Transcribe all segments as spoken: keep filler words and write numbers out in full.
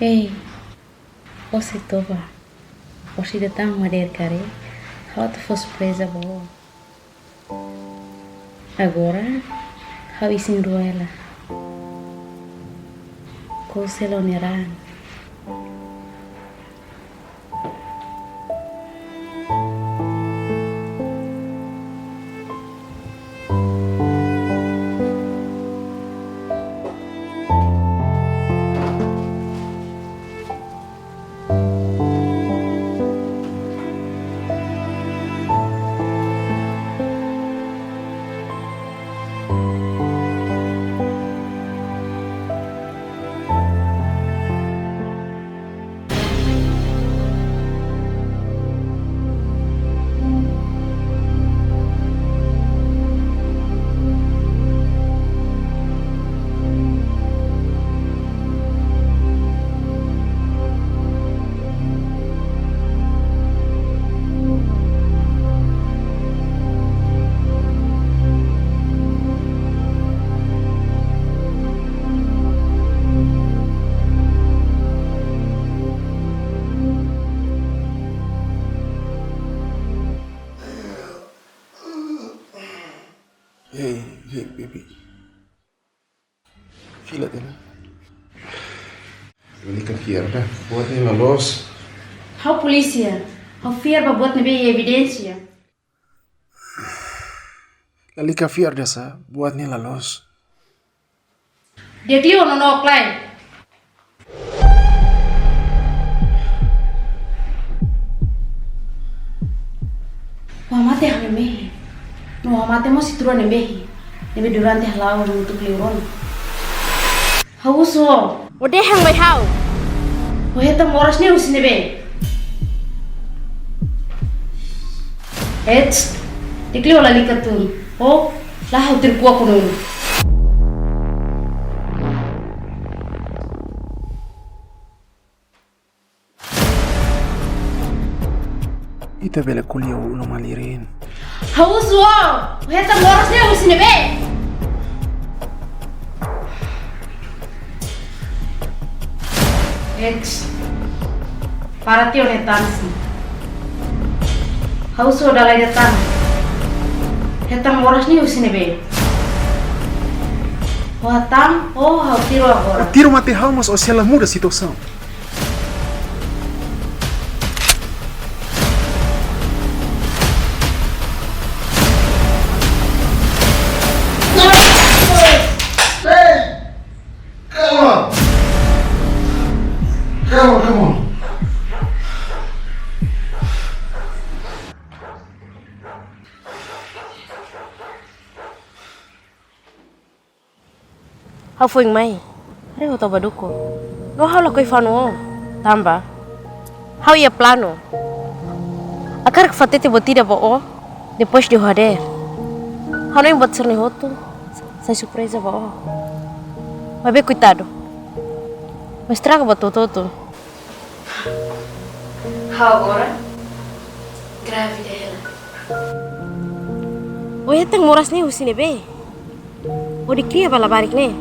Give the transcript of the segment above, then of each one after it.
Ei, ó sei toba. Ó sei datang madeira kare. Ha'u atu fó surpreza ba ó. Agora, ha'u isin rua hela. Kous hela ó-nia raan. Hey, hey, baby. Fila tiha ona. Lalika fiar ida, buat ne'e la loos. Ha'u polísia, ha'u fiar ba buat ne'ebé iha evidénsia. Lalika fiar ida sá, buat ne'e la loos. Di'ak liu ó nonook lai. Ó hamate ha'u-nia mehi. No ó hamate mós ita rua nia mehi. Ne'ebé durante hala'o hamutuk liu rona. Ha'u husu ó. Ó dehan mai ha'u. Ó hetan moras ne'e husi ne'ebé? Eits, di'ak liu ó lalika tun. Ó, la ha'u tuir kuak ó nonu. Ita bele ko'alia uluk malirin. Ha'u husu ó, ó hetan moras ne'e husi ne'ebé? Eits, para tiha ó-nia tangsi. Ha'u husu ó dala ida tan. Hetan moras ne'e husi ne'ebé? Ó hatán, ó ha'u tiru agora. Ó tiru mate ha'u, mas ó sei la muda situasaun. Come on. Come on, come on. Ha'u foin mai. Haree ó toba duku. No ha'u lakohi fanu ó. Tanba ha'u iha planu hakarak fó hatete buat ida ba ó, depois de ó hadeer. Ha'u hanoin buat sira-ne'e hotu sai surpreza ba ó. Maibé koitadu, ó estraga buat hotu-hotu. Ha'u agora grávida hela. Ó hetan moras ne'e husi ne'ebé? Ó dekria ba labarik ne'e?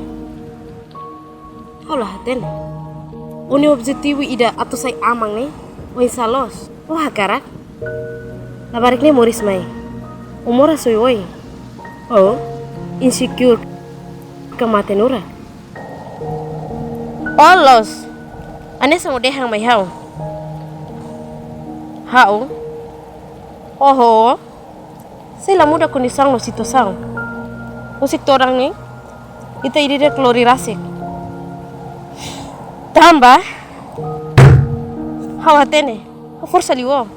Ha'u la hatene. Ó-nia objetivu ida atu sai aman ne'e oinsá loos? Ó hakarak labarik ne'e moris mai? Ó moras oioin? Ó insecure ka matenek? Ó loos, hanesan ó dehan mai ha'u. Ha'u, oho, sei la muda kondisaun no situasaun. Husik todan ne'e, ita ida-idak lori rasik. Tanba ha'u hatene, ha'u forsa liu ó.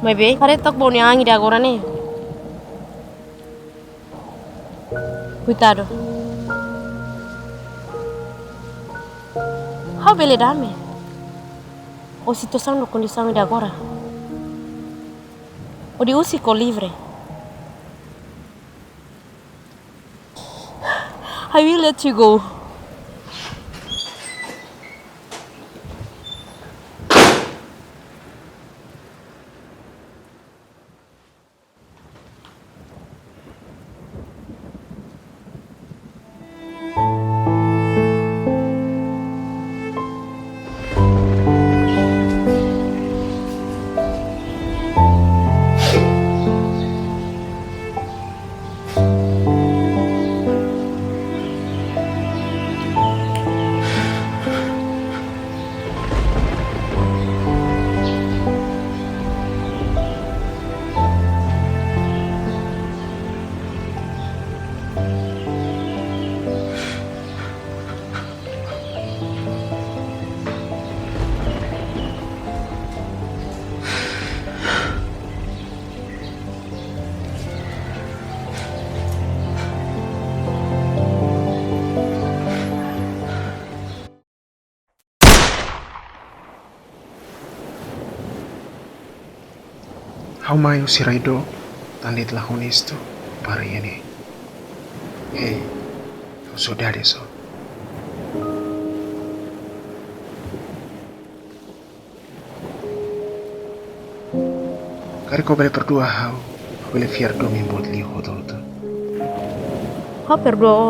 Maibé haree took ba ó-nia an ida agora ne'e. Koitadu. Ha'u bele dame ó situasaun no kondisaun ida agora? Hodi husik ó livre. I will let you go. Ha'u mai husi rai dook, tan de'it la honestu, ha'u para iha ne'e. Hei, ha'u saudades ó. Karik ó bele perdua ha'u, ha'u bele fiar domin buat liu hotu-hotu. Ha'u perdua ó,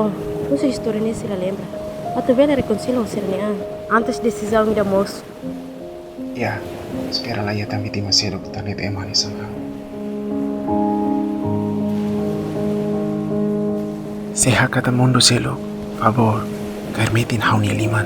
husi istória ne'e sei la lembra. Atu bele rekonsilia ho sira-nia an, antes desizaun ida mosu. Ya, espera la iha tan vítima seluk tan de'it ema hanesan ha'u. Se hakat mundu seluk, favór, kaer metin ha'u-nia liman.